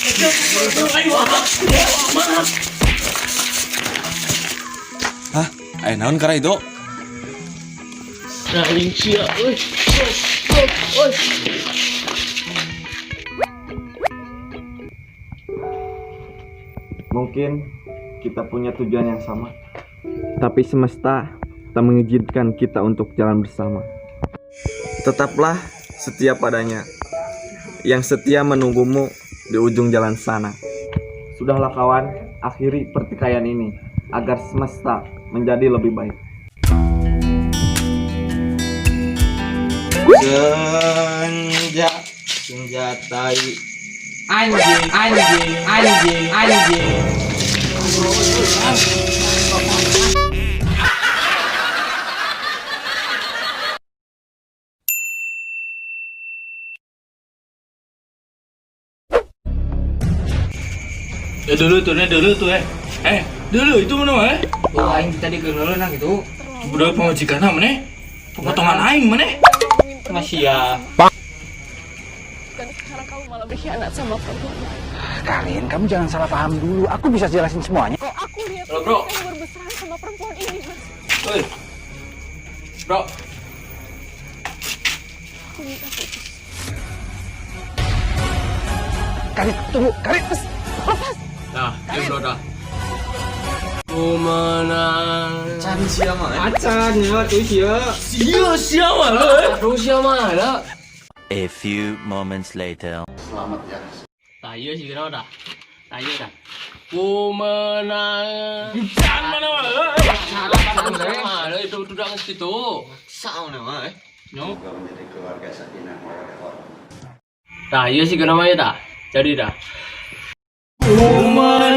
Ayo, maaf. Hah? Aya naon kara itu? Anjing sia, euy. Euy, euy. Mungkin kita punya tujuan yang sama, tapi semesta tak mengizinkan kita untuk jalan bersama. Tetaplah setia padanya, yang setia menunggumu di ujung jalan sana. Sudahlah kawan, akhiri pertikaian ini agar semesta menjadi lebih baik. Senja, senjatai. Anjing, anjing, anjing, anjing. Ya dulu tuh, nih dulu tuh eh. Eh, dulu itu mana eh? Wah, aing tadi keuneuleun nah gitu. Budak pamajikan mana? Pemotongan aing mana? Masih ya. Dan sekarang kamu malah berkhianat sama perempuan lain. Karin, kamu jangan salah paham dulu. Aku bisa jelasin semuanya. Kok aku lihat Halo, bro. kamu bermesraan sama perempuan ini, Mas. Oi. Bro, Aku minta putus. Karin, tunggu. Karin. Lepas. Dah, ya bro dah. Ku menang. Can sia mah. Acan ya tuh sia. Sia sia mah lo. eh. Aduh sia mah lah. A few moments later. Tah ieu sih kira dah. Tah ieu dah. Ku menang. Can mana mah lo? Can mah lo itu udah geus kitu. Sauna mah eh. No. Tah ieu sih kena mah dah. Jadi dah. Ku menang.